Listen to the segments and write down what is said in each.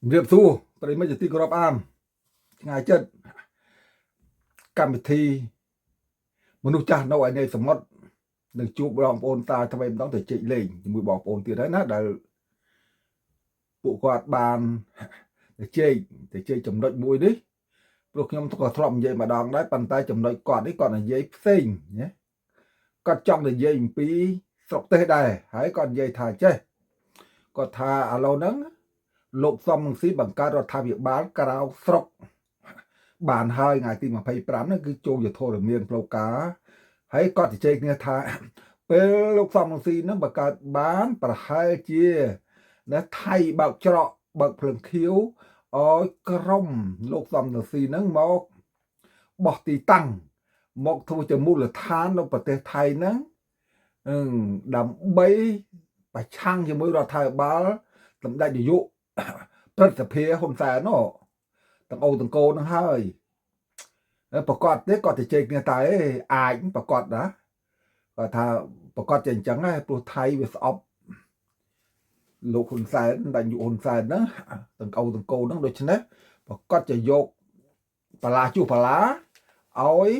ជំរាបសួរប្រិយមិត្តជាទីគោរពអានឆ្ងាយចិត្តកម្មវិធីមនុស្សចាស់នៅឯនៃសមុទ្រនឹងជួបបងប្អូនតាថ្មីម្ដងទៅជែកលេងជាមួយបងប្អូនទៀតហើយណាដែលពួកគាត់បានទៅជែកចំណុចមួយនេះព្រោះខ្ញុំក៏ធ្លាប់និយាយម្ដងដែរប៉ុន្តែចំណុចគាត់នេះគាត់និយាយផ្សេងណាគាត់ចង់និយាយអំពីស្រុកទេសដែរហើយគាត់និយាយថាចេះគាត់ថាឥឡូវហ្នឹងលោកសំរងស៊ីបង្កើតរដ្ឋាភិបាលក្រៅស្រុកបានហើយថ្ងៃទី25ហ្នឹងគឺចូលជាធរមានផ្លូវការហើយគាត់ជជែកគ្នាថាពេលលោកសំរងស៊ីហ្នឹងបង្កើតបានប្រហែលជាណាថៃបើកច្រកបើកភ្លើងខៀវឲ្យក្រុមលោកសំរងស៊ីហ្នឹងមកបោះទីតាំងមកធ្វើជាមូលដ្ឋាននៅប្រទេសថៃហ្នឹងដើម្បីប្រឆាំងជាមួយរដ្ឋាភិបាលសម្ដេចនាយកព្រឹទ្ធសភាហ៊ុនសែននោះទាំងអូទាំងកូនហ្នឹងហើយប្រកាសទេគាត់ទៅជែកគ្នាតែអាចប្រកាសណាគាត់ថាប្រកាសជាអញ្ចឹងហើយព្រោះថៃវាស្អប់លោកហ៊ុនសែនដាច់យុហ៊ុនសែនហ្នឹងទាំងអូទាំងកូនហ្នឹងដូច្នេះប្រកាសជាយកបលាជួសបលាឲ្យ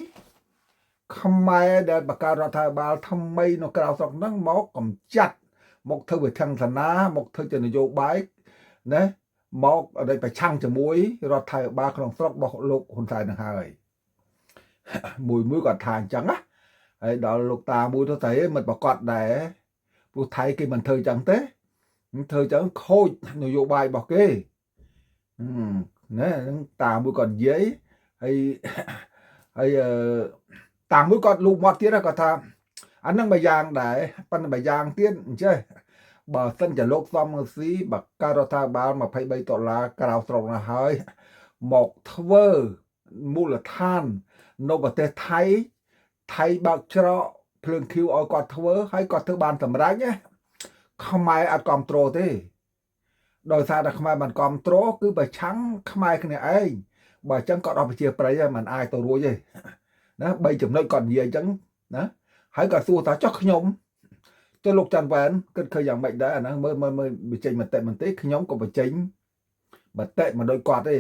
ខ្មែរដែលបង្កើតរដ្ឋាភិបាលថ្មីនៅក្រៅស្រុកហ្នឹងមកកំចាត់មកធ្វើវិធានសនាមកធ្វើជានយោបាយណាមកដែលប្រឆាំងជាមួយរដ្ឋាភិបាលក្នុងស្រុករបស់លោកហ៊ុនសែននឹងហើយមួយមួយគាត់ថាអញ្ចឹងណាហើយដល់លោកតាមួយទៅតែមិនប្រកាសដែរព្រោះថៃគេមិនធ្វើអញ្ចឹងទេធ្វើអញ្ចឹងខូចនយោបាយរបស់គេណាហ្នឹងតាមួយគាត់និយាយហើយហើយតាមួយគាត់លូកមាត់ទៀតគាត់ថាអាហ្នឹងមួយយ៉ាងដែរប៉ុន្តែមួយយ៉ាងទៀតអញ្ចេះបើសិនជាលោកសំរងស៊ីបើកើតរដ្ឋាភិបាល23ដុល្លារក្រៅស្រុកណាហើយមកធ្វើមូលដ្ឋាននៅប្រទេសថៃថៃបើកច្រកភ្លើងខៀវឲ្យគាត់ធ្វើហើយគាត់ធ្វើបានសម្រេចណាខ្មែរអត់គ្រប់ត្រូលទេដោយសារតែខ្មែរមិនគ្រប់ត្រូលគឺប្រឆាំងខ្មែរគ្នាឯងបើអញ្ចឹងគាត់អស់ប្រជាប្រិយហើយមិនអាចទៅរួចទេណាបីចំណុចគាត់និយាយអញ្ចឹងណាហើយគាត់សួរថាចុះខ្ញុំចុះលោកច័ន្ទវ៉ែនគិតឃើញយ៉ាងម៉េចដែរអាហ្នឹងមើលមើលមើលបញ្ចេញមតិមិនទេខ្ញុំក៏បញ្ចេញមតិមិនដូចគាត់ទេ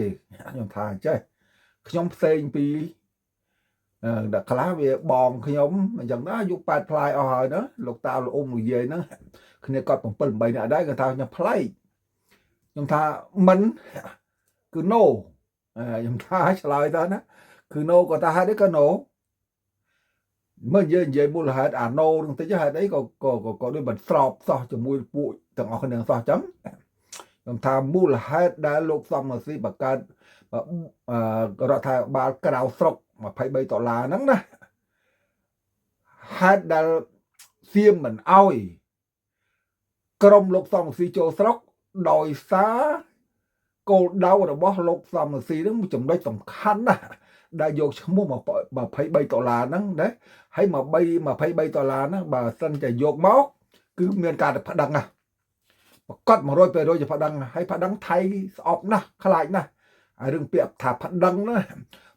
ខ្ញុំថាអញ្ចេះខ្ញុំផ្សេងពីដល់ខ្លះវាបងខ្ញុំអញ្ចឹងណាអាយុ8ផ្លាយអស់ហើយណាលោកតាលោកអ៊ំនិយាយហ្នឹងគ្នាគាត់7 8នាក់ដែរគាត់ថាខ្ញុំប្លែកខ្ញុំថាមិនគឺ no ខ្ញុំថាឆ្លើយទៅណាគឺ no គាត់ថាហេតុអីក៏ no មើលនិយាយនិយាយមូលហេតុអា no នឹងតិចហេតុអីក៏ក៏ក៏ដូចមិនស្របសោះជាមួយពួកទាំងអស់គ្នាសោះចឹងខ្ញុំថាមូលហេតុដែលលោកសំរងស៊ីបង្កើតរដ្ឋាភិបាលក្រៅស្រុក23ដុល្លារហ្នឹងណាហេតុដែលសៀមមិនអោយក្រុមលោកសំរងស៊ីចូលស្រុកដោយសារគោលដៅរបស់លោកសំរងស៊ីហ្នឹងចំណុចសំខាន់ណាស់ដែលយកឈ្មោះ23ដុល្លារហ្នឹងណាហើយ23ដុល្លារហ្នឹងបើសិនជាយកមកគឺមានការប្តឹងណាប្រកាស100%ជាប្តឹងហើយប្តឹងថៃស្អប់ណាស់ខ្លាចណាស់ហើយរឿងពាក្យថាប្តឹងណា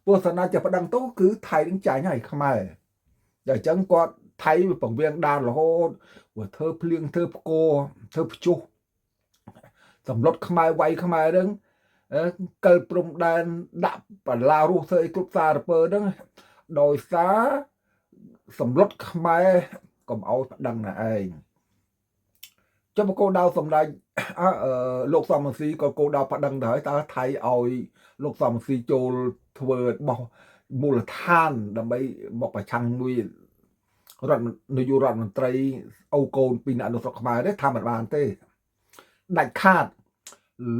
ទស្សនាជាប្តឹងទៅគឺថៃនឹងចាញ់ហើយខ្មែរតែអញ្ចឹងគាត់ថៃវាពង្វៀងដានរហូតវាធ្វើភ្លៀងធ្វើផ្គរធ្វើព្យុះសម្លុតខ្មែរវាយខ្មែរហ្នឹងកិលព្រំដែនដាក់បន្លារស់ធ្វើអីគ្រប់សារពើហ្នឹងដោយសារសម្លុតខ្មែរកុំឲ្យប្តឹងណាឯងចុះបកគោដៅសម្ដេចលោកសំរងស៊ីក៏គោដៅប្តឹងទៅហើយតើថៃឲ្យលោកសំរងស៊ីចូលធ្វើបោះមូលដ្ឋានដើម្បីមកប្រឆាំងមួយរដ្ឋនាយករដ្ឋមន្ត្រីអូកូនពីអ្នកនៅស្រុកខ្មែរទេថាមិនបានទេដាច់ខាត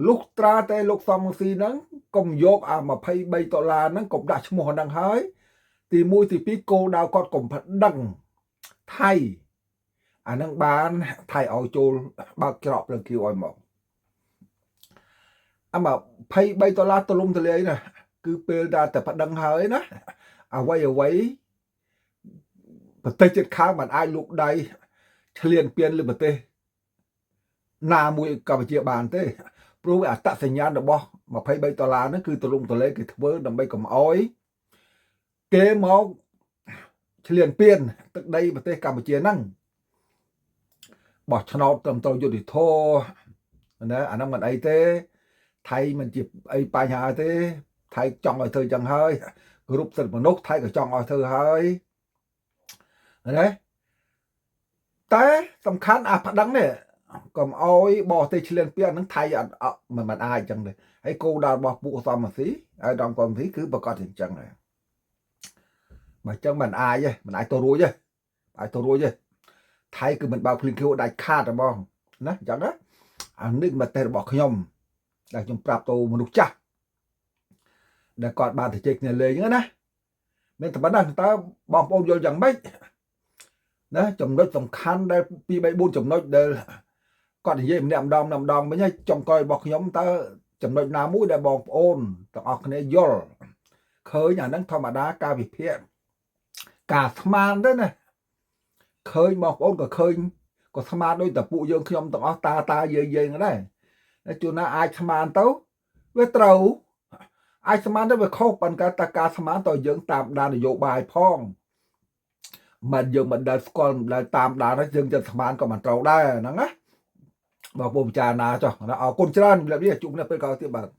លុះត្រាតែលោកសំរងស៊ីហ្នឹងកុំយកអា23ដុល្លារហ្នឹងកុំដាក់ឈ្មោះហ្នឹងហើយទី1ទី2គោលដៅគាត់កុំប្តឹងថៃអាហ្នឹងបានថៃឲ្យចូលបើកច្រកភ្លើងខៀវឲ្យមកអា23ដុល្លារទលំទលាយណាគឺពេលដែលតែប្តឹងហើយណាអ្វីអ្វីប្រទេសជិតខាងមិនអាចលូកដៃឆ្លៀនពៀនលើប្រទេសណាមួយកម្ពុជាបានទេព្រោះអត្តសញ្ញាណរបស់23ដុល្លារហ្នឹងគឺទលំទលេគេធ្វើដើម្បីកុំអោយគេមកឆ្លៀនពៀនទឹកដីប្រទេសកម្ពុជាហ្នឹងបោះឆ្នោតត្រឹមត្រូវយុត្តិធម៌ណាអាហ្នឹងមិនអីទេ ថៃមិនជាអីបញ្ហាទេថៃចង់ឲ្យធ្វើចឹងហើយគ្រប់សិទ្ធិមនុស្សថៃក៏ចង់ឲ្យធ្វើហើយណាតែសំខាន់អាប្តឹងនេះកុំអោយបរទេសឈ្លានពានហ្នឹងថៃអត់មិនមិនអាចចឹងទេហើយគោលដៅរបស់ពួកសំស៊ីហើយដងកំស៊ីគឺប្រកាសជាអញ្ចឹងដែរបើចឹងមិនអាចទេមិនអាចទៅរួចទេអាចទៅរួចទេថៃគឺមិនបើកភ្លៀងខៀវដាច់ខាតហ្មងណាអញ្ចឹងណាអានេះមតិរបស់ខ្ញុំដែលខ្ញុំប្រាប់ទៅមនុស្សចាស់ដែលគាត់បានទៅជែកគ្នាលេងហ្នឹងណាមានតែប៉ុណ្ណឹងតើបងប្អូនយល់យ៉ាងម៉េចណាចំណុចសំខាន់ដែល2 3 4ចំណុចដែលគាត់និយាយម្នាក់ម្ដងម្នាក់ម្ដងវិញហើយចុងក្រោយរបស់ខ្ញុំតើចំណុចណាមួយដែលបងប្អូនទាំងអស់គ្នាយល់ឃើញអាហ្នឹងធម្មតាការវិភាគការស្មានទៅណាឃើញបងប្អូនក៏ឃើញក៏ស្មានដូចតែពួកយើងខ្ញុំទាំងអស់តាតាយាយយាយហ្នឹងដែរជួនណាអាចស្មានទៅវាត្រូវអាចស្មានទៅវាខុសប៉ុន្តែតើការស្មានតើយើងតាមដាននយោបាយផងមិនយើងមិនដែលស្គាល់មិនដែលតាមដានហើយយើងจะស្មានក៏មិនត្រូវដែរហ្នឹងណាបងប្អូនពិចារណាចុះអរគុណច្រើនជំរាបលាជួបគ្នាពេលក្រោយទៀតបាទ។